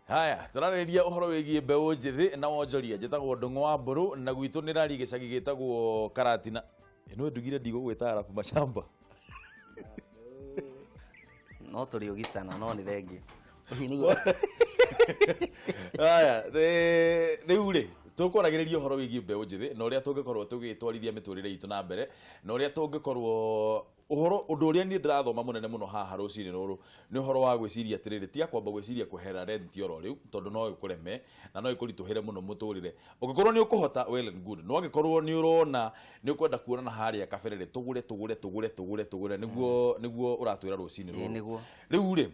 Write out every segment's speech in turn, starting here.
Haya, tũrarĩrĩria ũhoro wĩgiĩ mbeũ njĩthĩ na wonjoria. Njĩtagwo Ndũng'ũ wa Mbũrũ na gwitũ nĩ rari gĩcagi gĩtagwo Karatina. Ĩno ndugire ndigũgwĩta Arabu Mashamba. No tũrĩ ũgitana no nĩ thengiũ. Haya, rĩu rĩ tũkwaragĩrĩria ũhoro wĩgiĩ mbeũ njĩthĩ na ũrĩa tũngĩkorwo tũgĩtwarithia mĩtũrĩre itũ na mbere na ũrĩa tũngĩkorwo ũhoro ũndũ ũrĩa niĩ ndĩrathoma mũnene mũno haha rũcinĩ rũrũ nĩ ũhoro wa gwĩciria atĩrĩrĩ, tiga kwamba gwĩciria kweherera rent oro rĩu tondũ no ĩkũreme na no ĩkũritũhĩre mũno mũtũrĩre. Ũngĩkorwo nĩ ũkũhota, well and good, no angĩkorwo nĩ ũrona nĩ ũkwenda kuona na harĩa kabere rĩ, tũgũre tũgũre tũgũre tũgũre tũgũre nĩguo ũratwĩra rũcinĩ rũrũ. Nĩguo. Rĩu rĩ,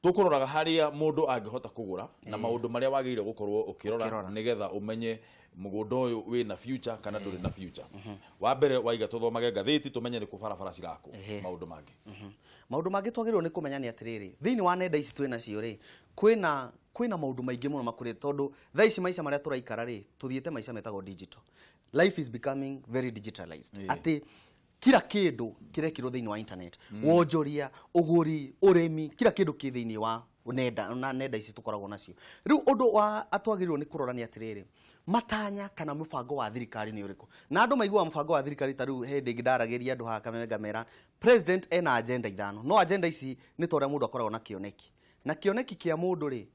tũkũroraga harĩa mũndũ angĩhota kũgũra na maũndũ marĩa wagĩrĩire gũkorwo ũkĩrora Ũkĩrora. nĩgetha ũmenye mũgũnda ũyũ wĩna future kana ndũrĩ na future. Wa mbere waiga tũthomage ngathĩti tũmenye nĩ kũ barabara cirakwo. Maũndũ mangĩ. Maũndũ mangĩ twagĩrĩirwo nĩ kũmenya nĩ atĩrĩrĩ, thĩinĩ wa nenda ici twĩ nacio rĩ, kwĩna maũndũ maingĩ mũno makũrĩte, tondũ thaa ici maica marĩa tũraikara rĩ, tũthiĩte maica metagwo digital. Life is becoming very digitalized. Atĩ kila kĩndũ kĩrekĩrwo thĩinĩ wa internet. Wonjoria, ũgũri, ũrĩmi, kila kĩndũ kĩ thĩinĩ wa nenda na nenda ici tũkoragwo nacio. Rĩu ũndũ wa atwagĩrĩirwo nĩ kũrora nĩ atĩrĩrĩ, matanya kana mũbango wa thirikari nĩ ũrĩkũ? Na andũ maiguaga mũbango wa thirikari ta rĩu hĩndĩ ĩngĩ ndaragĩria andũ haha Kameme ngamera president ena agenda ithano, no agenda ici nĩ ta ũrĩa mũndũ akoragwo na kĩoneki, na kĩoneki kĩa mũndũ rĩ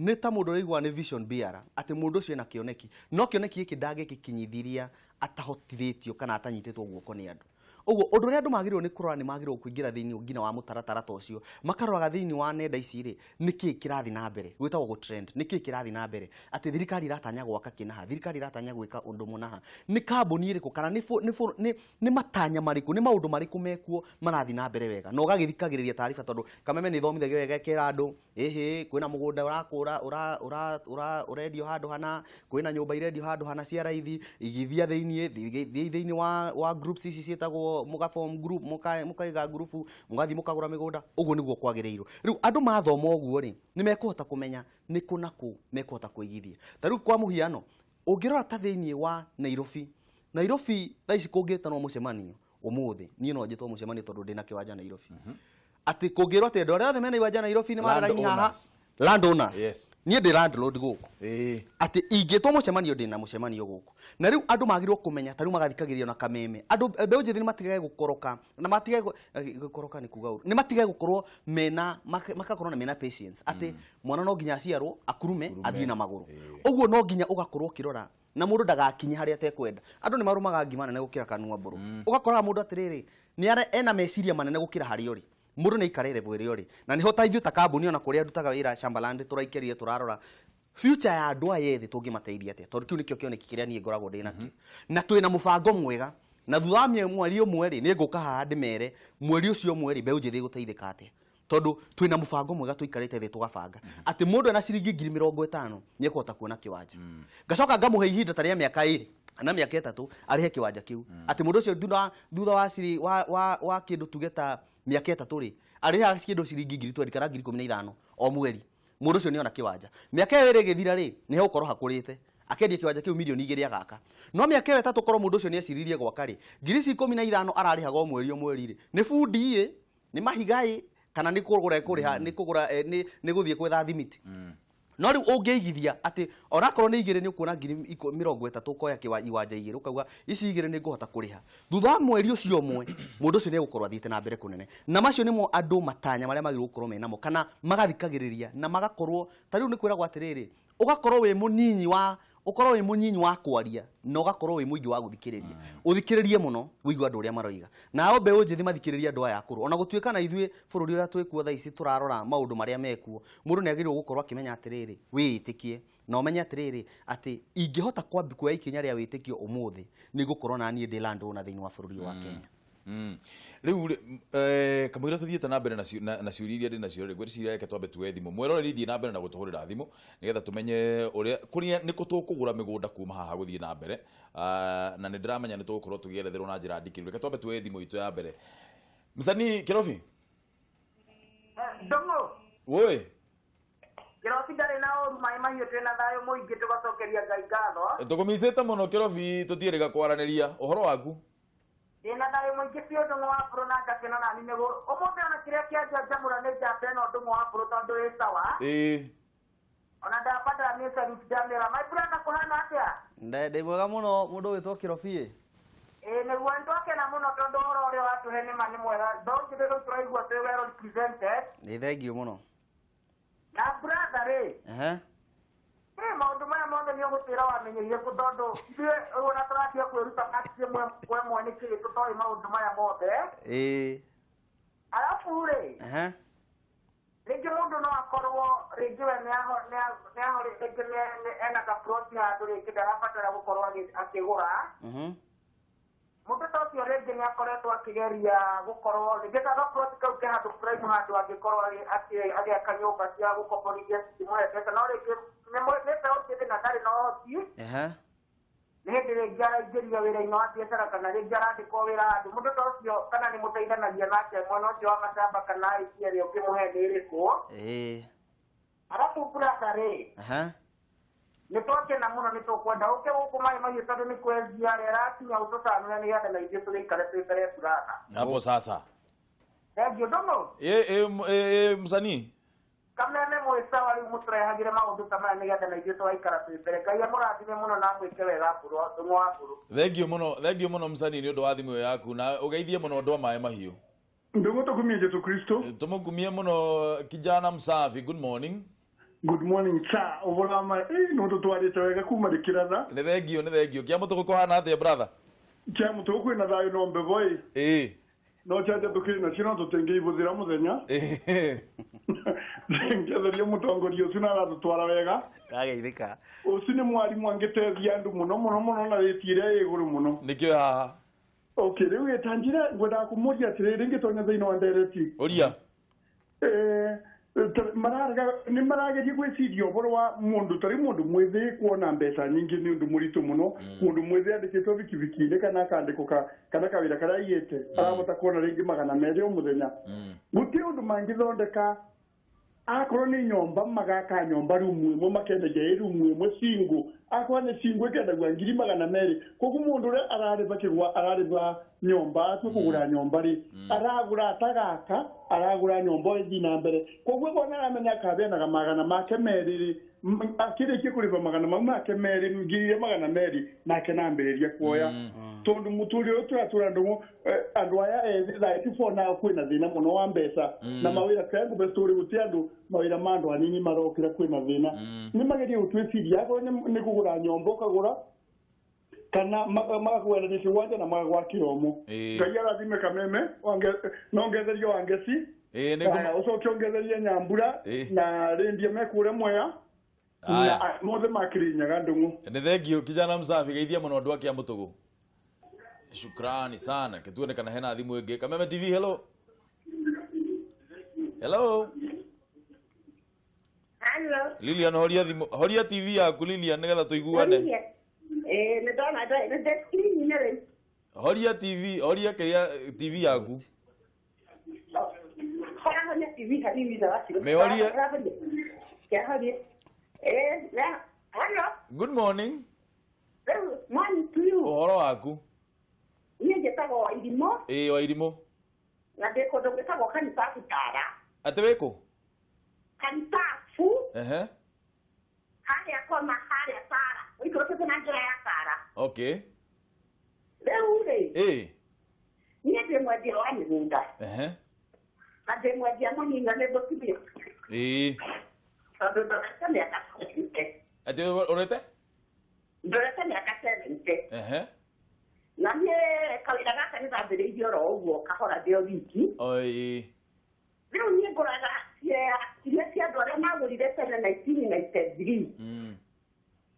nĩ ta mũndũ ũraigua nĩ vision bearer, atĩ mũndũ ũcio ena kĩoneki, no kĩoneki gĩkĩ ndangĩgĩkinyithiria atahotithĩtio kana atanyitĩtwo guoko nĩ andũ. Ũguo ũndũ ũrĩa andũ magĩrĩirwo nĩ kũrora nĩ magĩrĩirwo kũingĩra thĩinĩ nginya wa mũtaratara ta ũcio, makaroraga thĩinĩ wa nenda ici rĩ, nĩkĩ kĩrathiĩ na mbere, gwĩtagwo gũ trend, nĩkĩ kĩrathiĩ na mbere, atĩ thirikari ĩratanya gwaka kĩnaha, thirikari ĩratanya gwĩka ũndũ mũnaha, nĩ kambuni ĩrĩkũ kana nĩ matanya marĩkũ, nĩ maũndũ marĩkũ mekuo marathiĩ na mbere wega, na ũgagĩthikagĩrĩria taariba, tondũ Kameme nĩ ĩthomithagio wega ĩkera andũ ĩhĩ kwĩna mũgũnda ũrakũra ũrendio handũ hana, kwĩna nyũmba irendio handũ hana cia raithi, igithia thĩiniĩ, thiĩ thĩiniĩ wa groups ici ciĩtagwo mũga form group, mũkaiga group, mũgathiĩ mũkagũra mĩgũnda. Ũguo nĩguo kwagĩrĩirwo. Rĩu andũ mathoma ũguo rĩ, nĩ mekũhota kũmenya nĩ kũ na kũ mekũhota kũigithia. Ta rĩu kwa mũhiano, ũngĩrora ta thĩiniĩ wa Nairobi, Nairobi thaa ici kũngĩtanwo mũcemanio ũmũthĩ, niĩ no njĩtwo mũcemanio tondũ ndĩna kĩwanja Nairobi. Atĩ kũngĩrwo atĩ andũ arĩa othe mena iwanja Nairobi nĩ Land maraini haha, owners. land owners. Yes. Niĩ ndĩ landlord gũkũ. Atĩ ingĩtwo mũcemanio ndĩna mũcemanio gũkũ. Na rĩu andũ magĩrĩirwo kũmenya, ta rĩu magathikagĩrĩria na Kameme. Andũ mbeũ njĩthĩ nĩ matigage gũkoroka, na matigage gũkoroka nĩ kuga ũru. Nĩ matigage gũkorwo mena, makakorwo na mena patience. Atĩ mwana no nginya aciarwo, akurume, Akurume. athiĩ na magũrũ. Ũguo no nginya ũgakorwo ũkĩrora, na mũndũ ndagakinye harĩa atekwenda. Andũ nĩ marũmaga ngima nene gũkĩra kanua mbũrũ. Ũgakoraga mũndũ atĩrĩrĩ, nĩ ena meciria manene gũkĩra harĩa ũrĩ. Mũndũ nĩ aikare level ĩrĩa ũrĩ. Na nĩho ta ithuĩ ta kambuni ona kũrĩa ndutaga wĩra Shambaland tũraikarire tũrarora future ya andũ aya ethĩ tũngĩmateithia atĩa, tondũ kĩu nĩkĩo kĩoneki kĩrĩa niĩ ngoragwo ndĩ nakĩo. Na twĩna mũbango mwega, na thutha wa mweri ũmwe rĩ, nĩ ngũka haha ndĩmere mweri ũcio ũmwe rĩ, mbeũ njĩthĩ ĩgũteithĩka atĩa, tondũ twĩna mũbango mwega tũikarĩte thĩ tũgabanga atĩ mũndũ ena ciringi ngiri mĩrongo ĩtano nĩ ekũhota kuona kĩwanja. Ngacoka ngamũhe ihinda ta rĩa mĩaka 2 na mĩaka 3 arĩhe kĩwanja kĩu, atĩ mũndũ ũcio thutha wa ciri, wa, wa, wa kĩndũ tuge ta mĩaka 3 rĩ, arĩhaga kĩndũ ciringi ngiri twendi kana ngiri ikũmi na ithano o mweri. Mũndũ ũcio nĩona kĩwanja. Mĩaka ĩyo ĩrĩ ĩgĩthira rĩ, nĩ hegũkorwo hakũrĩte, akendia kĩwanja kĩu mirioni igĩrĩ agaka. No mĩaka ĩyo 3 korwo mũndũ ũcio nĩeciririe gwaka rĩ, ngiri ici 15 ararĩhaga o mweri o mweri rĩ, nĩ bundi ĩ, nĩ mahiga ĩ, kana nĩ kũgũra ĩkũrĩha, nĩ kũgũra, nĩ gũthiĩ gwetha thimiti. No rĩu ũngĩigithia atĩ onakorwo nĩ igĩrĩ nĩ ũkuona ngiri mĩrongo ĩtatũ ũkoya iwanja igĩrĩ ũkauga ici igĩrĩ nĩ ngũhota kũrĩha. Thutha wa mweri ũcio ũmwe mũndũ ũcio nĩ egũkorwo athiĩte na mbere kũnene. Na macio nĩmo andũ matanya marĩa magĩrĩirwo gũkorwo menamo kana magathikagĩrĩria na magakorwo ta rĩu nĩ kwĩragwo atĩrĩrĩ, ũgakorwo wĩ mũnyinyi wa, ũkorwo wĩ mũnyinyi wa kwaria na ũgakorwo wĩ mũingĩ wa gũthikĩrĩria. Ũthikĩrĩrie mũno ũigue andũ ũrĩa maroiga. Nao mbeũ njĩthĩ mathikĩrĩrie andũ aya akũrũ. Ona gũtuĩka na ithuĩ bũrũri ũrĩa twĩkuo thaa ici tũrarora maũndũ marĩa mekuo, mũndũ nĩ agĩrĩirwo gũkorwo akĩmenya atĩrĩrĩ, wĩĩtĩkie na ũmenye atĩrĩrĩ atĩ ingĩhota kuoya ikinya rĩa wĩtĩkio ũmũthĩ nĩ ngũkorwo na niĩ ndĩ landowner thĩinĩ wa bũrũri ũyũ wa Kenya. Rĩu rĩ, kamũira tũthiĩte na mbere na ciũria iria ndĩ nacio rĩ, ngwĩciria reke twambe tuoe thimũ. Mweroreri thiĩ na mbere na gũtũhũrĩra thimũ nĩgetha tũmenye ũrĩa kũrĩa nĩkũ tũkũgũra mĩgũnda kuma haha gũthiĩ na mbere. Na nĩ ndĩramenya nĩ tũgũkorwo tũgĩeretherwo na njĩra ndikĩru. Reke twambe tuoe thimũ itũ ya mbere. Msanii Kirobi? Ndũng'ũ. Woi. Kĩrobi ndarĩ na ũru maĩ mahiũ twĩna thayũ mũingĩ tũgacokeria Ngai ngatho. Tũkũmicĩte mũno Kĩrobi tũtiĩrĩga kwaranĩria. Ũhoro waku? Ndĩna thayũ mũingĩ biũ ndũng'ũ wa mbũrũ na ngakena nani nĩguo ũmũthĩ ona kĩrĩa kĩanjanjamũra nĩ njamba ĩno ndũng'ũ wa mbũrũ tondũ ĩ sawa. Ĩĩ. Ona ndabatara nĩ salute ndamĩra. My brother kũhana atĩa? Ndĩ mwega mũno mũndũ ũgwĩtwo Kĩrobi. Ĩĩ nĩguo nĩtwakena mũno tondũ ũhoro ũrĩa watũhe nĩma nĩ mwega. Mbeũ njĩthĩ rĩu tũraigua twĩ well represented. Nĩ thengiũ mũno. Na brother rĩ, Ehe. ĩ maũndũ maya mothe nĩ ũgũtwĩra wamenyeire kũ tondũ ithuĩ ona tũratia kwĩruta kati ĩmwe kwa ĩmwe nĩkĩ tũtoĩ maũndũ maya mothe. Ĩĩ. Arabu rĩ, Ehe. rĩngĩ mũndũ no akorwo rĩngĩ we rĩngĩ ena kaploti handũ rĩngĩ ndarabatara gũkorwo akĩgũra. Mũndũ ta ũcio rĩngĩ nĩ akoretwo akĩgeria gũkorwo rĩngĩ ta gaploti kau ke handũ prime handũ angĩkorwo agĩaka nyũmba cia gũkomborithia cikĩmũhe mbeca no rĩngĩ nĩ mbeũ njĩthĩ na ndarĩ na ũhoti. Ehe. Nĩ hĩndĩ rĩngĩ araingĩrio wĩra-inĩ wa biacara kana rĩngĩ arandĩkwo wĩra handũ mũndũ ta ũcio kana nĩ mũteithanagia nake mwena ũcio wa macamba kana aikia ĩrĩa ũngĩmũhe nĩ ĩrĩkũ. Ĩĩ. Arabu brother rĩ, Ehe. nĩ twakena mũno nĩ tũkwenda ũke gũkũ maĩ mahiũ tondũ nĩ kwenjia rĩ arakinya ũtũcanũre nĩgetha na ithuĩ tũgĩikare twĩ mbere brother. Hapo sasa. Thengiũ ndũng'ũ. Ĩ msanii. Kameme mwĩ sawa rĩu mũtũrehagĩre maũndũ ta maya nĩgetha na ithuĩ tũgaikara twĩ mbere. Ngai amũrathime mũno na amwĩke wega ndũng'ũ wa mbũrũ. Thengiũ mũno msanii nĩ ũndũ wa thimũ ĩyo yaku na ũgeithie mũno andũ a maĩ mahiũ. Ndugu tukumie Jesu Kristo. Tũmũkumie mũno kijana msafi. Good morning. Good morning sir. Ũbora no tũtwarĩte wega kuma rĩkĩratha. Nĩ thengiũ, nĩ thengiũ. Kĩa mũtũgũ kũhana atĩa brother? Kĩa mũtũgũ kwĩna thayũ no mbebo ĩ. Ĩĩ. No chanja tũkĩrĩ nacio no tũtingĩibũthĩra mũthenya. Ĩĩ. Ngetheria mũtongoria ũcio na aratũtwara wega. Ndageithĩka. Ũcio nĩ mwarimũ angĩteithia andũ mũno mũno mũno na rĩti ĩrĩa ĩ igũrũ mũno. Nĩkĩo haha. Okay, rĩu ĩtanjira ngwendaga kũmũria atĩrĩrĩ ngĩtonya thĩinĩ wa ndereti. Ũria. Nĩ marageria gwĩciria ũhoro wa mũndũ tarĩ mũndũ mwĩthĩ kuona mbeca nyingĩ nĩ ũndũ mũritũ mũno. Mũndũ mwĩthĩ andĩkĩtwo bikibiki-inĩ kana akandĩkwo kana kawĩra karĩa aigĩte arahota kuona rĩngĩ 200 o mũthenya. Gũtirĩ ũndũ mangĩthondeka akorwo nĩ nyomba magaka nyomba rumu ĩmwe makendagia ĩ rumu ĩmwe single akorwo nĩ single ĩkendagua 200,000 koguo mũndũ ũrĩa ararĩba kĩgwa ararĩba nyomba atue kũgũra nyomba rĩ aragũra atagaka aragũra nyomba ĩthiĩ na mbere koguo kona aramenya akabeanaga 200 rĩ akĩrĩkia kũrĩba 200 200,000 nake nambĩrĩria kuoya tondũ mũtũrĩre ũyũ tũratũra ndũng'ũ andũ aya ethĩ thaa ici nao kwĩna thĩna mũno wa mbeca na mawĩra kaya story gũtirĩ andũ mawĩra ma andũ anini marokĩra kwĩna thĩna nĩ magerie gũtwĩciria akorwo nĩ kũgũra nyomba ũkagũra kana magakwenderia kĩwanja na magagwakĩra ũmo. Ngai arathime Kameme no ngetherio Wangeci ũcoke ũngetherie Nyambura na rĩndie mekũre Mwea na mothe makĩrĩnyaga ndũng'ũ. Nĩ thengiũ kijana msafi geithia mũno andũ a kĩa mũtũgũ. Shukrani sana. Kituone kana hena thimũ ĩngĩ. Kameme TV, hello. Hello. Hello. Lilian, horia thimũ, horia TV yaku Lilian nĩgetha tũiguane. Nĩ ndona ndĩ screen-inĩ rĩu. Horia TV, horia kĩrĩa TV yaku. Horia TV hanini tha. Mĩhorie. Horia. Hello. Good morning. Good morning to you. Ũhoro waku? Niĩ njĩtagwo Wairimũ. Ĩĩ Wairimũ. Na ndĩ kũndũ gwĩtagwo Kanitabu Tara. Atĩ wĩ kũ? Kanitabu. Ehe. Harĩa kona harĩa Tara. Ũikũrũkĩte na njĩra ya Tara. Okay. Rĩu rĩ. Ĩĩ. Niĩ ndĩ mwendia wa mĩgũnda. Ehe. Na ndĩ mwendia mũnini na nĩ mũtumia. Ĩĩ. Tondũ ndorete mĩaka 70. Atĩ ũrete? Ndorete mĩaka 70. Ehe. Na niĩ kawĩra gaka nĩ ndambĩrĩirie oro ũguo kahora ndĩ o wiki. Ĩĩ. Rĩu niĩ ngũraga ciea iria cia andũ arĩa magũrire tene 1993.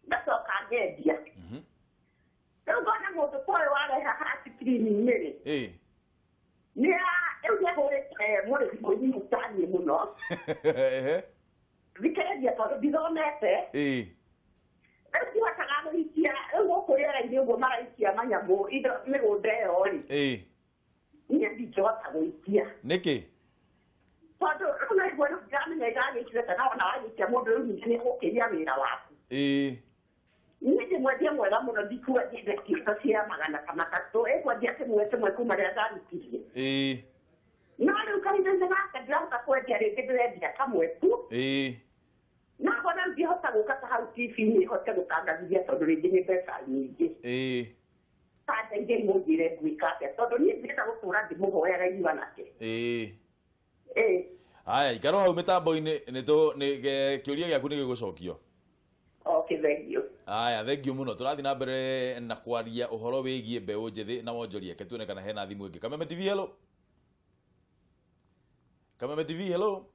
Ngacoka ngendia. Rĩu ngona mũndũ ta ũyũ wareha haha screen-inĩ rĩ. Ĩĩ. Nĩ rĩu nĩahũrĩte mũrĩmi mũnini ta niĩ mũno. Ehe. Thikĩrĩria tondũ ndithomete. Ĩĩ. Rĩu ndihotaga gũikia rĩu gũkũ rĩera-inĩ ũguo maraikia manyamũ indo mĩgũnda ĩyo rĩ. Ĩĩ. Niĩ ndingĩhota gũikia. Nĩkĩ? Tondũ rĩu naigua rĩu ndiramenya iragĩkire kana ona wagĩkia mũndũ rĩu ningĩ nĩ egũkĩria wĩra waku. Ĩĩ. Niĩ ndĩ mwendia mwega mũno, ndikwendia indo cia magana ta matatũ, ĩkwendia kĩmwe kĩmwe kuma rĩrĩa ndarutirie. Ĩĩ. No rĩu kahinda-inĩ gaka ndirahota kwendia rĩngĩ, ndĩrendia kamwe tu. Ĩĩ. No ngona ndingĩhota gũka ta hau TV-inĩ hote gũtangathithia tondũ rĩngĩ nĩ mbeca nyingĩ. Ĩĩ. Ta ndeithia mũnjĩre ngwĩka atĩa, tondũ niĩ ndĩrenda gũtũra ndĩmũhoyaga inyuĩ anake. Ĩĩ. Ĩĩ. Haya, ikara hau mĩtambo-inĩ, nĩ nĩ kĩũria gĩaku nĩ gĩgũcokio. Okay, thank you. Aya, thank you mũno. Tũrathiĩ na mbere na kwaria ũhoro wĩgiĩ mbeũ njĩthĩ na wonjoria. Reke tuone kana hena thimũ ĩngĩ. Kameme TV, hello. Kameme TV, hello.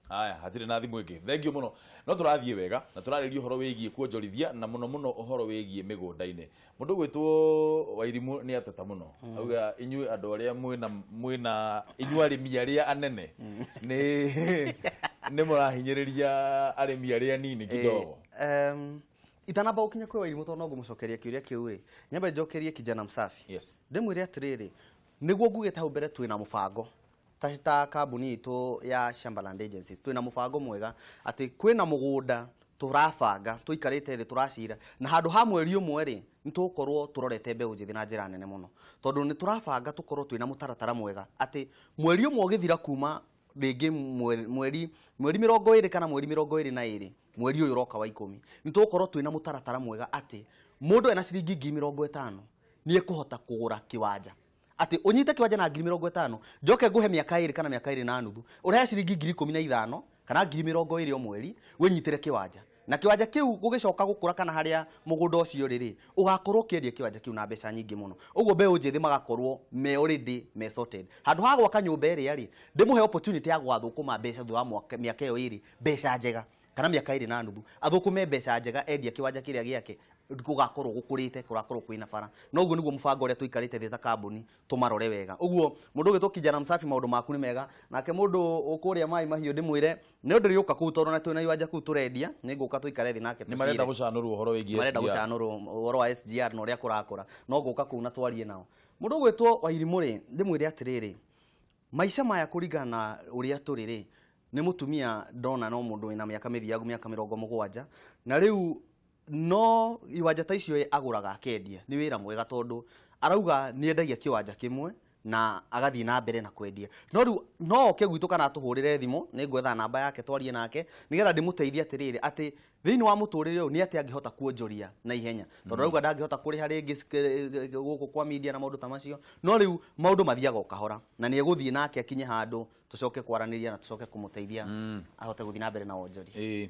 Aya, hatirĩ na thimũ ĩngĩ. Thank you mũno. No tũrathiĩ wega na tũrarĩria ũhoro wĩgiĩ kuonjorithia na mũno mũno ũhoro wĩgiĩ mĩgũnda-inĩ. Mũndũ gwĩtwo Wairimũ nĩ ateta mũno. Auga inyuĩ andũ arĩa mwĩna inyuĩ arĩmi arĩa anene nĩ mũrahinyĩrĩria arĩmi arĩa anini kidogo. Itanamba gũkinya kwĩ Wairimũ, tondũ no ngũmũcokeria kĩũria kĩu rĩ, nyambe njokerie kijana msafi. Yes. Ndĩmwĩre atĩrĩrĩ, nĩguo ngugĩte hau mbere twĩna mũbango ta kambuni itũ ya Shamba Land Agencies, twĩna mũbango mwega atĩ kwĩna mũgũnda tũrabanga, tũikarĩte thĩ tũracira, na handũ ha mweri ũmwe rĩ, nĩ tũgũkorwo tũrorete mbeũ njĩthĩ na njĩra nene mũno, tondũ nĩ tũrabanga tũkorwo twĩna mũtaratara mwega atĩ mweri ũmwe ũgĩthira kuma rĩngĩ mweri 20 kana mweri 22, mweri ũyũ ũroka wa 10, nĩ tũgũkorwo twĩna mũtaratara mwega atĩ mũndũ ena ciringi ngiri 50 nĩ ekũhota kũgũra kĩwanja. Atĩ ũnyite kĩwanja na ngiri 50, njoke ngũhe mĩaka 2 kana mĩaka 2.5, ũrehe ciringi ngiri 15 kana ngiri 20 o mweri, wĩnyitĩre kĩwanja. Na kĩwanja kĩu gũgĩcoka gũkũra kana harĩa mũgũnda ũcio rĩ, ũgakorwo ũkĩendia kĩwanja kĩu na mbeca nyingĩ mũno. Ũguo mbeũ njĩthĩ magakorwo me already me sorted. Handũ ha gwaka nyũmba ĩrĩa rĩ, ndĩmũhe opportunity ya gwathũkũma mbeca thutha wa mĩaka ĩyo 2, mbeca njega, kana mĩaka 2.5, athũkũme mbeca njega, endia kĩwanja kĩrĩa gĩake, gũgakorwo gũkũrĩte, kũrakorwo kwĩna bara. Na ũguo nĩguo mũbango ũrĩa tũikarĩte thĩ ta kambuni tũmarore wega. Ũguo mũndũ ũgĩtwo kijana msafi, maũndũ maku nĩ mega. Nake mũndũ ũkũrĩa Mai Mahiũ ndĩmwĩre nĩ ũndũ rĩũka kũu, tondũ na twĩna iwanja kũu tũrendia, nĩ ngũka tũikare thĩ nake Nĩ marenda tũcire. gũcanũrwo ũhoro wĩgiĩ Marenda SGR. gũcanũrwo ũhoro wa SGR na ũrĩa kũrakũra. No ngũka kũu na twarie nao. Mũndũ ũgwĩtwo Wairimũ rĩ, ndĩmwĩre atĩrĩrĩ, maica maya kũringana na ũrĩa tũrĩ rĩ, nĩ mũtumia ndona no mũndũ wĩna mĩaka mĩthiangu, mĩaka 70, na rĩu no iwanja ta icio agũraga akendia. Nĩ wĩra mwega tondũ arauga nĩ endagia kĩwanja kĩmwe na agathiĩ na mbere na kwendia. No rĩu no oke gwitũ kana atũhũrĩre thimũ, nĩ ngwetha namba yake twarie nake nĩgetha ndĩmũteithie atĩrĩrĩ, atĩ thĩinĩ wa mũtũrĩre ũyũ nĩ atĩ angĩhota kuonjoria na ihenya, tondũ arauga ndangĩhota kũrĩha rĩngĩ gũkũ kwa media na maũndũ ta macio. No rĩu maũndũ mathiaga o kahora, na nĩ egũthiĩ nake akinye handũ tũcoke kwaranĩria na tũcoke kũmũteithia ahote gũthiĩ na mbere na wonjoria. Ĩĩ.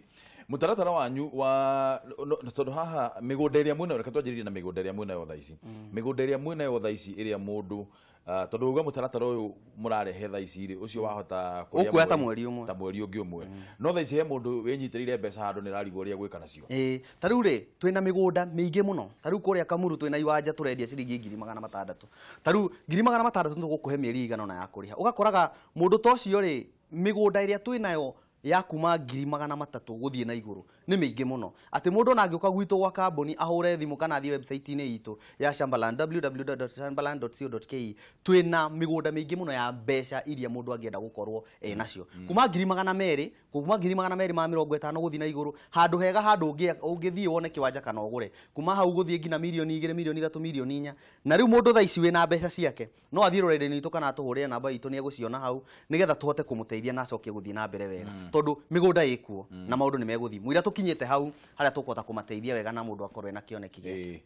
Mũtaratara wanyu wa tondũ haha mĩgũnda ĩrĩa mwĩnayo, reke twanjĩrĩrie na mĩgũnda ĩrĩa mwĩnayo thaa ici. Mĩgũnda ĩrĩa mwĩnayo thaa ici ĩrĩa mũndũ, tondũ uga mũtaratara ũyũ mũrarehe thaa ici rĩ, ũcio wahota kũrĩa Ũkuoya ta mweri ũmwe. Ta mweri ũngĩ ũmwe. No thaa ici he mũndũ wĩnyitĩrĩire mbeca handũ nĩ ararigwo ũrĩa gwĩka nacio. Ĩĩ, ta rĩu rĩ, twĩna mĩgũnda mĩingĩ mũno. Ta rĩu kũrĩa Kamuru twĩna iwanja tũrendia ciringi ngiri magana matandatũ. Ta rĩu ngiri magana matandatũ nĩtũgũkũhe mĩeri ĩigana ũna ya kũrĩha. Ũgakoraga mũndũ ta ũcio rĩ, mĩgũnda ĩrĩa twĩnayo ya kuma ngiri magana matatũ gũthiĩ na igũrũ nĩ mĩingĩ mũno. Atĩ mũndũ ona angĩũka gwitũ gwa kambuni ahũre thimũ kana athiĩ website-inĩ itũ ya Shamba Land, www.shambaland.co.ke, twĩna mĩgũnda mĩingĩ mũno ya mbeca iria mũndũ angĩenda gũkorwo e nacio. Kuma ngiri magana merĩ, kuma ngiri magana merĩ ma mĩrongo ĩtano gũthiĩ na igũrũ, handũ hega, handũ ũngĩthiĩ wone kĩwanja kana ũgũre. Kuma hau gũthiĩ nginya mirioni 2, mirioni 3, mirioni 4. Na rĩu mũndũ thaa ici wĩna mbeca ciake no athiĩ rũrenda-inĩ rwitũ kana atũhũrĩre namba itũ, nĩ egũciona hau nĩgetha tũhote kũmũteithia na acoke gũthiĩ na mbere wega. Tondũ mĩgũnda ĩkuo na maũndũ nĩ megũthiĩ. Mũira tũkinyĩte hau harĩa tũkũhota kũmateithia wega na mũndũ akorwo ena kĩoneki gĩake.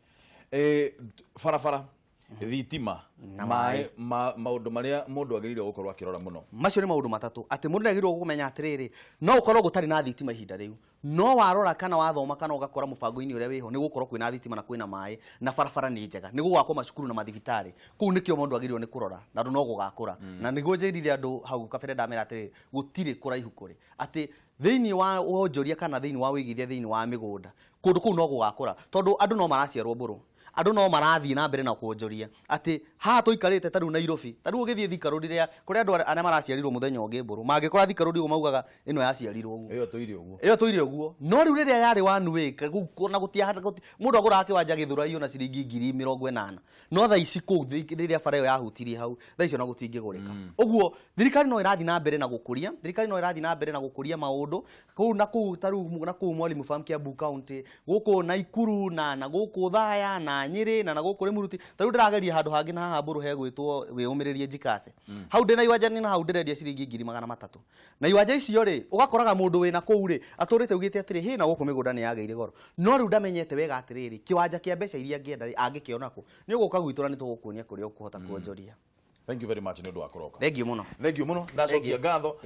Ĩĩ. Barabara, thitima, Na maĩ, maũndũ marĩa mũndũ agĩrĩirwo gũkorwo akĩrora mũno. Macio nĩ maũndũ matatũ atĩ mũndũ nĩ agĩrĩirwo kũmenya atĩrĩrĩ, no ũkorwo gũtarĩ na thitima ihinda rĩu, no warora kana wathoma kana ũgakora mũbango-inĩ ũrĩa wĩho nĩ gũkorwo kwĩna thitima na kwĩna maĩ na barabara nĩ njega, nĩ gũgwakwo macukuru na mathibitarĩ. Kũu nĩkĩo mũndũ agĩrĩirwo nĩ kũrora na andũ no gũgakũra. Na nĩguo njĩrire andũ hau kabere ndamera atĩrĩrĩ, gũtirĩ kũraihu kũrĩ atĩ thĩinĩ wa wonjoria kana thĩinĩ wa wĩigithia thĩinĩ wa mĩgũnda, kũndũ kũu no gũgakũra tondũ andũ no maraciarwo mbũrũ. Andũ no marathiĩ na mbere na kuonjoria atĩ haha tũikarĩte ta rĩu Nairobi, ta rĩu ũgĩthiĩ Thika Road rĩrĩa kũrĩ andũ arĩa maraciarirwo mũthenya ũngĩ mbũrũ mangĩkora Thika Road ũguo maugaga ĩno yaciarirwo ũguo. Ĩyo tũire ũguo. Ĩyo tũire ũguo, no rĩu rĩrĩa yarĩ one way kũu na mũndũ agũraga kĩwanja Gĩthũrai ona ciringi 80,000, no thaa ici kũu rĩrĩa bara ĩyo yahutirie hau, thaa ici ona gũtingĩgũrĩka. Ũguo thirikari no ĩrathiĩ na mbere na gũkũria, thirikari no ĩrathiĩ na mbere na gũkũria maũndũ kũu na kũu, ta rĩu na kũu Mwalimu Farm, Kiambu County, gũkũ Naikuru na gũkũ Thaya na Nyĩrĩ na gũkũ Rĩmuruti. Ta rĩu ndĩrageria handũ hangĩ na haha Mbũrũ hegwĩtwo Wĩyũmĩrĩrie Njikase. Hau ndĩna iwanja na hau ndĩrendia ciringi 300,000. Na iwanja icio rĩ, ũgakoraga mũndũ wĩna kũu rĩ atũrĩte augĩte atĩrĩ, hĩ, na gũkũ mĩgũnda nĩ yagĩire goro, no rĩu ndamenyete wega atĩrĩrĩ, kĩwanja kĩa mbeca iria angĩenda rĩ, angĩkĩona kũ? Nĩ ũgũka gwitũ na nĩ tũgũkuonia kũrĩa ũkũhota kuonjoria. Thank you very much nĩ ũndũ wa kũroka. Thank you mũno. Thank you mũno, ndacokia ngatho.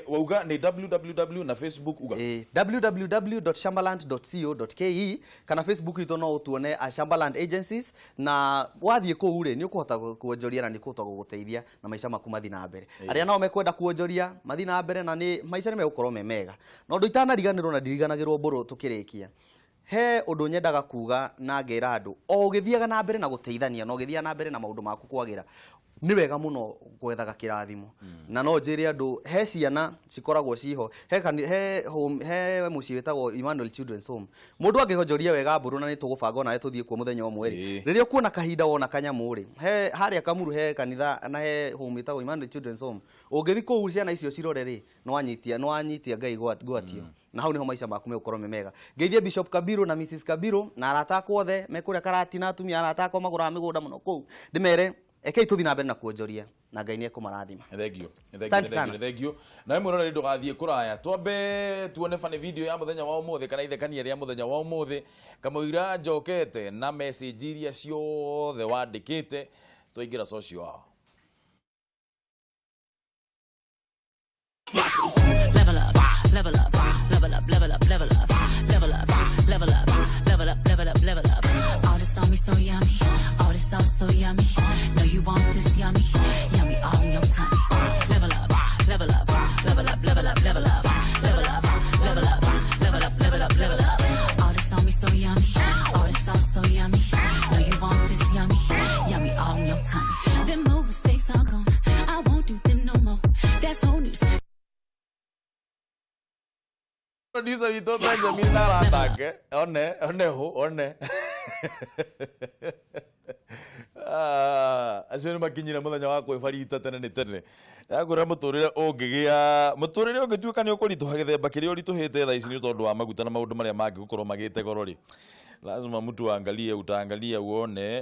Wauga nĩ www na Facebook uga. www.shambaland.co.ke kana Facebook itũ no ũtuone a Shambaland Agencies, na wathiĩ kũu rĩ, nĩ ũkũhota kuonjoria na nĩ ũkũhota gũgũteithia na maica maku mathiĩ na mbere. Arĩa nao mekwenda kuonjoria mathiĩ na mbere na nĩ maica nĩ megũkorwo me mega. Na ũndũ itanariganĩrwo na ndiriganagĩrwo mbũrũ tũkĩrĩkia, he ũndũ nyendaga kuga na ngera andũ, o ũgĩthiaga na mbere na gũteithania na ũgĩthiaga na mbere na maũndũ maku kwagĩra, nĩ wega mũno gwethaga kĩrathimo. Na no njĩre andũ, he ciana cikoragwo ciho he home, he mũciĩ wĩtagwo Emmanuel Children's Home. Mũndũ angĩhonjoria wega mbũrũ, na nĩ tũgũbanga onawe tũthiĩ kuo mũthenya ũmwe rĩ, rĩrĩa ũkuona kahinda wona kanyamũ rĩ, he harĩa Kamuru he kanitha na he home ĩtagwo Emmanuel Children's Home. Ũngĩthiĩ kũu ciana icio cirore rĩ, nĩwanyitia Ngai ngwatio, na hau niho maica maku megũkorwo me mega. Ngeithie Bishop Kabiru na Mrs Kabiru na arata akwa othe me kũrĩa Karatina, atumia arata akwa magũraga mĩgũnda mũno kũu, ndĩmere ekei tũthiĩ na mbere na kuonjoria na Ngai nĩ ekũmarathima. Thank you. Thank you. Asante Thank sana. you. Thank you. Nawe mwĩroreri ndũgathiĩ kũraya, twambe tuone funny video ya mũthenya wa ũmũthĩ kana ithekania rĩa mũthenya wa ũmũthĩ kamũira njokete na message iria ciothe wandĩkĩte twaingĩra social hour. Level up, level up, level up, level up, level up, level up, level up, level up, level up, level up. All this on me so yummy, all this sauce so yummy. Know you want this yummy, yummy all in your tummy. Level up, level up, level up, level up, level up, level up, level up, level up, level up, level up. All this on me so yummy, all this sauce so yummy. Know you want this yummy, yummy all in your tummy. Them old mistakes are gone, I won't do them no more. That's old news. Producer witũ Benjamin naratake one one hu one. Ah, acio nĩ makinyire mũthenya wa kwĩbarita tene nĩ tene. Ndĩrakwĩra mũtũrĩre ũngĩgĩa mũtũrĩre ũngĩtuĩka nĩ ũkũritũha gĩthemba kĩrĩa ũritũhĩte thaa ici nĩ tondũ wa maguta na maũndũ marĩa mangĩ gũkorwo magĩte goro rĩ, lazima mtu aangalie, utaangalia uone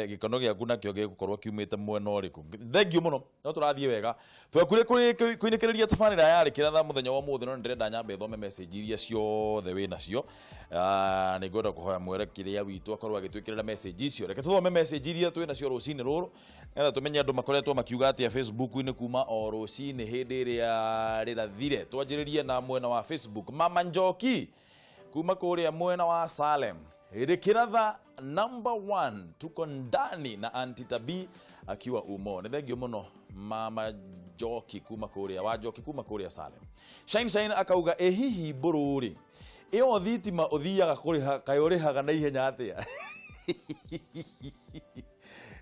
gĩkono gĩaku nakĩo gĩgũkorwo kiumĩte mwena ũrĩkũ. Thank you mũno, no tũrathiĩ wega twekure kũinĩkĩrĩria tabarĩra yarĩ kĩratha mũthenya wa ũmũthĩ, no nĩndĩrenda nyambe thome message iria ciothe wĩ nacio. Ah, nĩ ngwenda kũhoya mwerekĩrĩa witũ akorwo agĩtwĩkĩrĩra message icio. Reke tũthome message iria twĩ nacio rũcinĩ rũrũ nĩgetha tũmenye andũ makoretwo makiuga atĩa Facebook-inĩ kuma o rũcinĩ hĩndĩ ĩrĩa rĩrathire. Twanjĩrĩrie na mwena wa Facebook. Mama Njoki kuma kũrĩa mwena wa Salem, Rĩkĩratha number one, tuko ndani na Auntie Tabi akiwa umo. Nĩ thengio mũno Mama Njoki kuma kũrĩa wa Njoki kuma kũrĩa Salem. Shine Shine akauga, ĩ hihi mbũrũ rĩ, ĩyo thitima ũthiaga kũrĩha kaĩ ũrĩhaga na ihenya atĩa?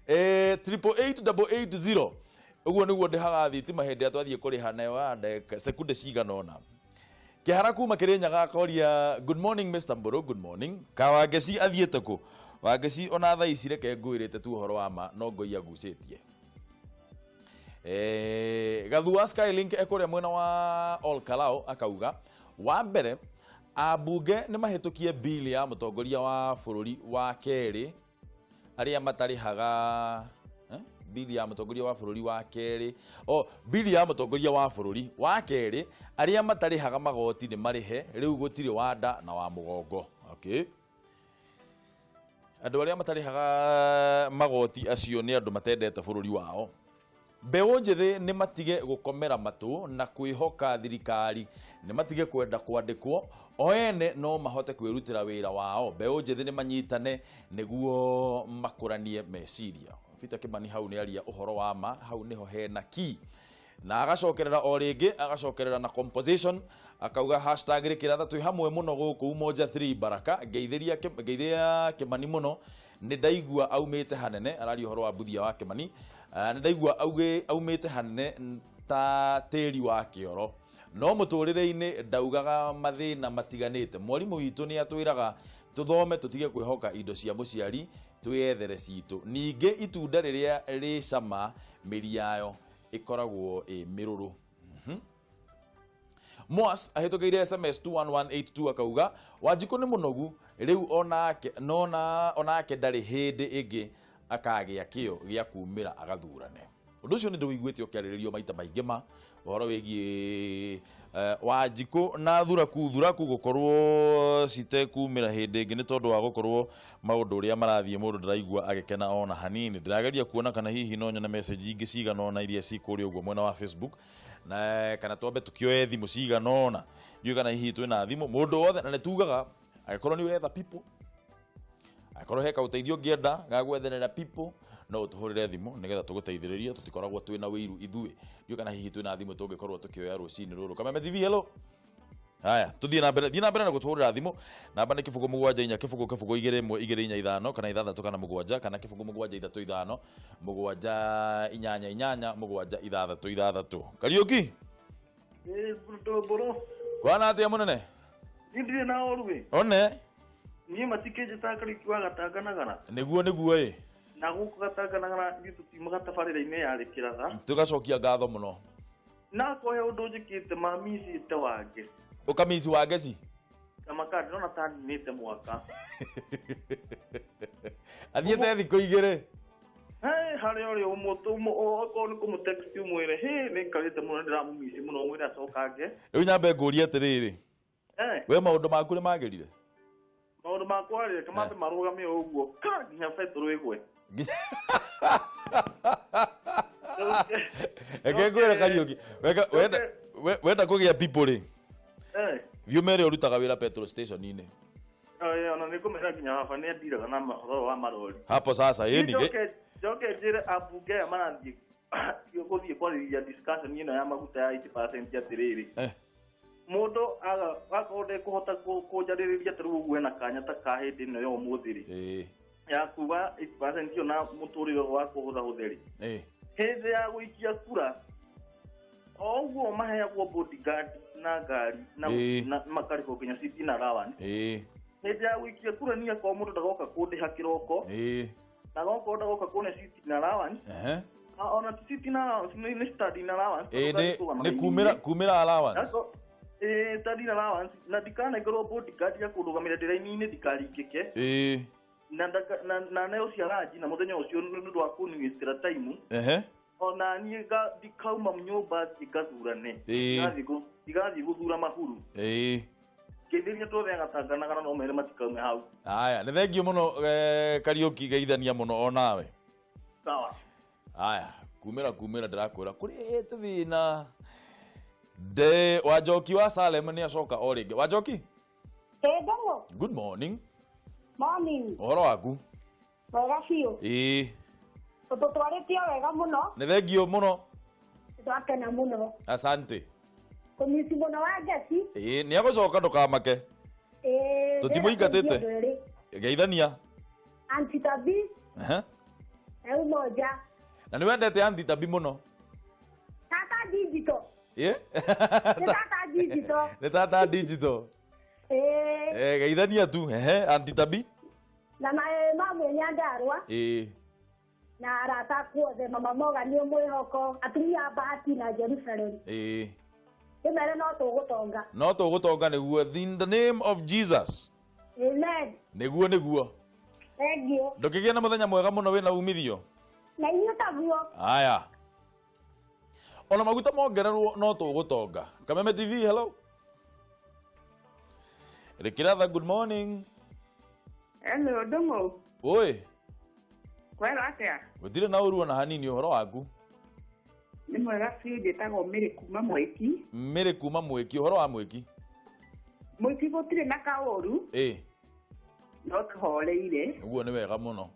888880 ũguo nĩguo ndĩhaga thitima hĩndĩ ĩrĩa twathiĩ kũrĩha nayo ya ndagĩka sekunde cigana ũna. Kĩhara kuma Kĩrĩnyaga akoria, good morning Mr. Mburu, good morning. Ka Wangeci athiĩte kũ? Wangeci ona thaa ici reke ngwĩrĩte tu ũhoro wa ma no ngoi agucĩtie. Gathua Skylink ekũrĩa mwena wa Ol Kalou akauga, wa mbere ambunge nĩ mahĩtũkie bill ya mũtongoria wa bũrũri, wa kerĩ arĩa matarĩhaga bill ya mũtongoria wa bũrũri, wa kerĩ o bill ya mũtongoria wa bũrũri, wa kerĩ arĩa matarĩhaga magoti nĩ marĩhe rĩu, gũtirĩ wa nda na wa mũgongo. Okay, andũ arĩa matarĩhaga magoti acio nĩ andũ matendete bũrũri wao. Mbeũ njĩthĩ nĩ matige gũkomera matũ na kwĩhoka thirikari, nĩ matige kwenda kwandĩkwo, o ene no mahote kwĩrutĩra wĩra wao. Mbeũ njĩthĩ nĩ manyitane nĩguo makũranie meciria. Peter Kimani hau nĩ aria ũhoro wa ma, hau nĩho hena key. Na agacokerera o rĩngĩ, agacokerera na composition, akauga hashtag rĩkĩratha twĩ hamwe mũno gũkũ Umoja 3 Baraka. Ngeithĩria ngeithĩria Kĩmani mũno, nĩ ndaigua aumĩte hanene. Araria ũhoro wa Mbuthia wa Kĩmani. Nĩ ndaigua aumĩte hanene ta tĩri wa kĩoro, no mũtũrĩre-inĩ ndaugaga mathĩna matiganĩte. Mwarimũ witũ nĩ atwĩraga tũthome, tũtige kwĩhoka indo cia mũciari, twĩyethere citũ. Ningĩ itunda rĩrĩa rĩ cama mĩri yayo ĩkoragwo ĩ mĩrũrũ. Mwas ahĩtũkĩire SMS 21182 akauga Wanjikũ nĩ mũnogu rĩu, onake nona onake ndarĩ hĩndĩ ĩngĩ akagĩa kĩo gĩa kumĩra agathurane. Ũndũ ũcio nĩ ndĩwĩiguĩte ũkĩarĩrĩrio maita maingĩ, ma ũhoro wĩgiĩ Wanjikũ na thuraku thuraku gũkorwo citekumĩra hĩndĩ ĩngĩ nĩ tondũ wa gũkorwo maũndũ ũrĩa marathiĩ, mũndũ ndaraigua agĩkena ona hanini. Ndĩrageria kuona kana hihi no nyone message ingĩ cigana ũna iria ci kũrĩa ũguo mwena wa Facebook, na kana twambe tukĩoe thimũ cigana ũna. Ndiũĩ kana hihi twĩna thimũ mũndũ wothe, na nĩ tugaga angĩkorwo nĩ ũretha people, angĩkorwo he kaũteithio ũngĩenda ga gwetherera people, no ũtũhũrĩre thimũ nĩgetha tũgũteithĩrĩrie. Tũtikoragwo twĩna wĩiru ithuĩ. Ndiũĩ kana hihi twĩna thimũ tũngĩkorwo tũkĩoya rũcinĩ rũrũ. Kameme TV, hello. Haya, tuthiĩ na mbere, thiĩ na mbere na gũtũhũrĩra thimũ. Namba nĩ 074 0 0 2 1 2 4 5 kana 6 kana 7 kana 0 7 3 5 7 8 8 7 6 6. Kariũki. Ndũmbũrũ. Kwana atĩa, mũnene? Niĩ ndirĩ na ũru ĩ. One. Niĩ matikĩnjĩtaga Kariũki wa Gatanganagara. Nĩguo ĩ. Na gũkũ Gatanganagara ithuĩ tũtiumaga tabarĩra-inĩ ya Rĩkĩratha. Tũgacokia ngatho mũno. Na kohe ũndũ njĩkĩte mamicĩte wange. Ũkamici wa ngeci. Kamaka ndĩrona ta ninĩte mwaka. Athiĩte thikũ 2. Hey, harĩa ũrĩ okorwo nĩ kũmũtext ũmwĩre hĩ nĩ nkarĩte mũno, ndĩramũmici mũno, ũmwĩre acokange. Rĩu nyambe ngũrie atĩrĩrĩ, we maũndũ maku nĩ magĩrire? Maũndũ makwa rĩ, kamambe marũgame o ũguo ka nginya betũrũ ĩgwe. Reke ngwĩre Kariũki, wenda kũgĩa people rĩ, thiĩ ũmere ũrutaga wĩra petrol station-inĩ. Ona nĩ ngũmera nginya baba nĩ andiraga na ũhoro wa marori. Hapo sasa ĩni. Njoke njĩre ambunge aya marathiĩ gũthiĩ kwarĩrĩria discussion ĩno ya maguta ya 80% atĩrĩrĩ, mũndũ akorwo ndekũhota kũnjarĩrĩria ta rĩu ũguo ena kanya ta ka hĩndĩ ĩno ya ũmũthĩ rĩ, ya kuga 80% ĩyo na mũtũrĩre wa kũhũthahũtha rĩ, hĩndĩ ya gũikia kura o ũguo maheagwo bodyguard na ngari na makarĩhwo nginya sitting allowance. Hĩndĩ ya gũikia kura niĩ akorwo mũndũ ndagoka kũndĩha kĩroko, na gokorwo ndagoka kũne sitting allowance, ona ti sitting allowance, nĩ standing allowance. Nĩ kumĩra allowance. Standing allowance, na ndikanengerwo bodyguard ya kũndũgamĩra ndĩraini-inĩ ndikaringĩke, na neo ciaranji na mũthenya ũcio nĩ ũndũ wa kũniwĩstĩra time. Ona niĩ ndikauma nyũmba thiĩ ngathurane, ndigathiĩ gũthura mahuru. Kĩndĩria tuothe agatanganagara no mere matikaume hau. Haya, nĩ thengio mũno, Kariũki, geithania mũno onawe. Sawa. Haya, kumĩra ndĩrakwĩra kũrĩhĩte thĩna nde Wanjoki wa Salem nĩ acoka o rĩngĩ. Wanjoki. Ndũng'ũ. Good morning. Morning. Ũhoro waku? Wega biũ. Ũtũtwarĩte o wega mũno. Nĩ thengio mũno. Twakena mũno. Asante. Kũmici mũno wa ngeci. Nĩ agũcoka, ndũkamake. Tũtimũingatĩte. Geithania. Aunty Tabi. Umoja. Na nĩ wendete Aunty Tabi mũno? Tata digital. Nĩ tata digital. Nĩ tata digital. Geithania tu. Aunty Tabi. Na mamwe Nyandarua. Na arata aku othe, mama Morgan mwĩhoko, atumia a Bahati na Jerusalem. Ndĩmere no tũgũtonga. No tũgũtonga nĩguo, in the name of Jesus. Amen. Nĩguo. Thank you. Ndũkĩgĩe na mũthenya mwega mũno wĩna umithio. Na inyuĩ taguo. Haya. Ona maguta mongererwo no tũgũtonga. Kameme TV, hello. Rĩkĩratha, good morning. Hello, Ndũng'ũ. Oi. Kwero atĩa? Gũtirĩ na ũru ona hanini, ũhoro waku? Nĩ mwega biũ, njĩtagwo Mĩrĩ kuma Mwĩki. Mĩrĩ kuma Mwĩki, ũhoro wa Mwĩki? Mwĩki gũtirĩ na kaũru. No tũhoreire. Ũguo nĩ wega mũno.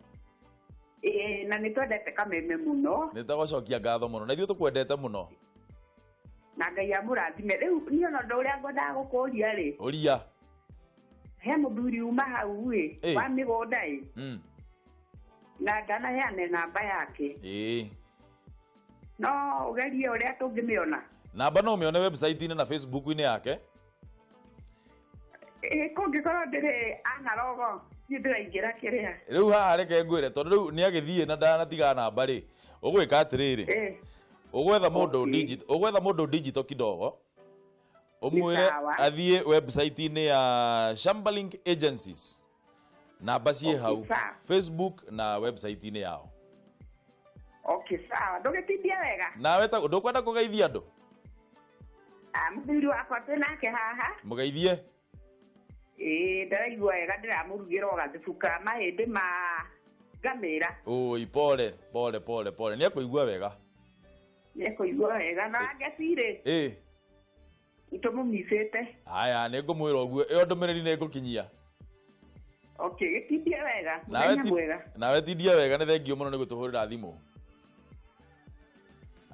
Na nĩ twendete Kameme mũno. Nĩ tũgũcokia ngatho mũno. Na ithuĩ tũkwendete mũno. Na Ngai amũrathime. Rĩu niĩ ona ũndũ ũrĩa ngwendaga gũkũria rĩ, Ũria. He mũthuri uma hau ĩ, Ĩ. wa mĩgũnda ĩ, na ndanaheane namba yake. No ũgerie ũrĩa tũngĩmĩona. Namba no ũmĩone website-inĩ na Facebook-inĩ yake. Ĩ kũngĩkorwo ndĩrĩ analogo, niĩ ndĩraingĩra kĩrĩa. Rĩu haha reke ngwĩre, tondũ rĩu nĩ agĩthiĩ na ndanatiga namba rĩ, ũgwĩka atĩrĩrĩ, ũgwetha mũndũ digital, ũgwetha mũndũ digital kidogo, ũmwĩre Sawa. athiĩ website-inĩ ya Shambalink Agencies, namba ciĩ hau sawa. Facebook na website-inĩ yao. Okay, sawa. Ndũgĩtindie wega. Nawe ta ndũkwenda kũgeithia andũ? Ah, mũthuri wakwa twĩ nake haha. Mũgeithie. Ĩĩ, ndĩraigua wega, ndĩramũrugĩra o gathubu ka mahĩndĩ ma ngamĩra. Ũi, pole pole pole pole, nĩ ekũigua wega. Nĩekũigua wega. Na ngeci-rĩ, nĩtũmũmicĩte. Haya, nĩ ngũmwĩra ũguo, ĩyo ndũmĩrĩri nĩ ngũkinyia. Okay, gĩtindie wega. Nawe Mũthenya mwega. Nawe tindia wega, nĩ thengio mũno nĩ gũtũhũrĩra thimũ.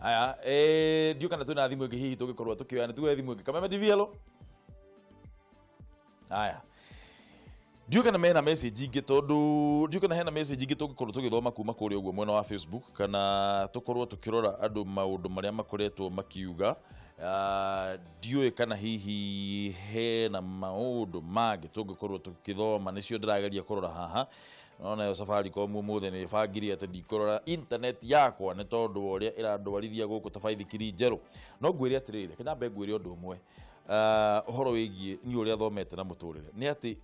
Haya, ndiũ kana twĩna thimũ ĩngĩ hihi tũngĩkorwo tũkĩoya, nĩ tuoye thimũ ĩngĩ. Kameme TV, hello. Haya, ndiũ kana mena message ingĩ, tondũ ndiũ kana hena message ingĩ tũngĩkorwo tũgĩthoma kuma kũrĩa ũguo mwena wa Facebook, kana tũkorwo tũkĩrora andũ maũndũ marĩa makoretwo makiuga. Ndiũĩ kana hihi hena maũndũ mangĩ tũngĩkorwo tũkĩthoma, nĩcio ndĩrageria kũrora haha. Nona yo Safaricom ũmũthĩ nĩ ĩbangire atĩ ndikũrora internet yakwa nĩ tondũ wa ũrĩa ĩrandwarithia gũkũ ta baithikiri njerũ. No ngwĩre atĩrĩrĩ, kanyambe ngwĩre ũndũ ũmwe, ũhoro wĩgiĩ niĩ ũrĩa thomete na mũtũrĩre nĩ atĩ,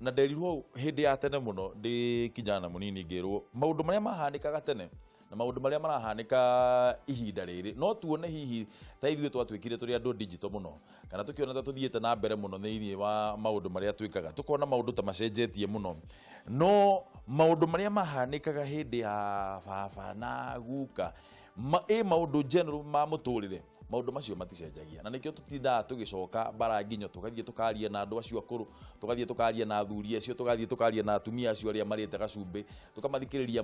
na nderirwo hĩndĩ ya tene mũno ndĩ kijana mũnini, ngĩrwo maũndũ marĩa mahanĩkaga tene na maũndũ marĩa marahanĩka ihinda rĩrĩ, no tuone hihi ta ithuĩ twatuĩkire tũrĩ andũ digital mũno, kana tũkĩona ta tũthiĩte na mbere mũno thĩinĩ wa maũndũ marĩa twĩkaga, tũkona maũndũ ta macenjetie mũno, no maũndũ marĩa mahanĩkaga hĩndĩ ya baba na guka ma, ĩ maũndũ general ma mũtũrĩre, maũndũ macio maticenjagia, na nĩkĩo tũtindaga tũgĩcoka bara nginyo, tũgathiĩ tũkaria na andũ acio akũrũ, tũgathiĩ tũkaria na athuri acio, tũgathiĩ tũkaria na atumia acio arĩa marĩte gacumbĩ, tũkamathikĩrĩria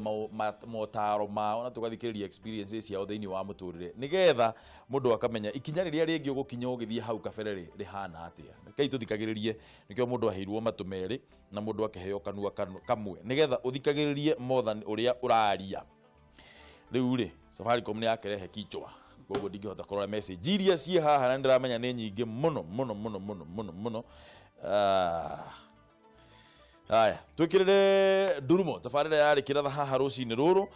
motaro mao na tũgathikĩrĩria experiences ciao thĩinĩ wa mũtũrĩre, nĩgetha mũndũ akamenya ikinya rĩrĩa rĩngĩ ũgũkinya ũgĩthiĩ hau kabere rĩ rĩhana atĩa. Rekei tũthikagĩrĩrie, nĩkĩo mũndũ aheirwo matũ merĩ na mũndũ akĩheo kanua kamwe, nĩgetha ũthikagĩrĩrie more than ũrĩa ũraria. Rĩu rĩ, Safaricom nĩ yakerehe kichwa, koguo ndingĩhota kũrora message iria ciĩ haha, na nĩndĩramenya nĩ nyingĩ mũno mũno mũno mũno mũno mũno. Haya, twĩkĩrĩre ndurumo tabarĩra yarĩ kĩratha haha rũcinĩ rũrũ.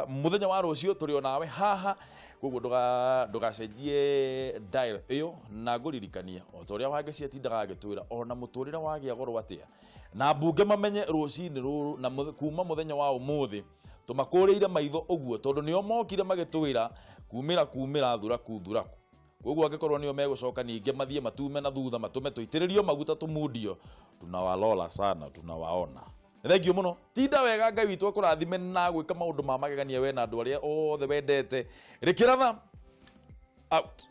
Mũthenya wa rũciũ tũrĩ o nawe haha, koguo ndũgacenjie dial ĩyo, na ngũririkanie o ta ũrĩa Wangeci atindaga agĩtwĩra, ona mũtũrĩre wagĩa goro atĩa, na mbunge mamenye rũcinĩ rũrũ na kuma mũthenya wa ũmũthĩ tũmakũrĩire maitho ũguo, tondũ nĩo mokire magĩtwĩra kumĩra kumĩra thuraku thuraku. Koguo angĩkorwo nĩo megũcoka ningĩ mathiĩ matume na thutha matũme tũitĩrĩrio maguta tũmundio, tunawalola sana, tunawaona. Nĩ thengio mũno, tinda wega, Ngai witũ akũrathime na gwĩka maũndũ ma magegania we na andũ arĩa othe wendete. Rĩkĩratha out.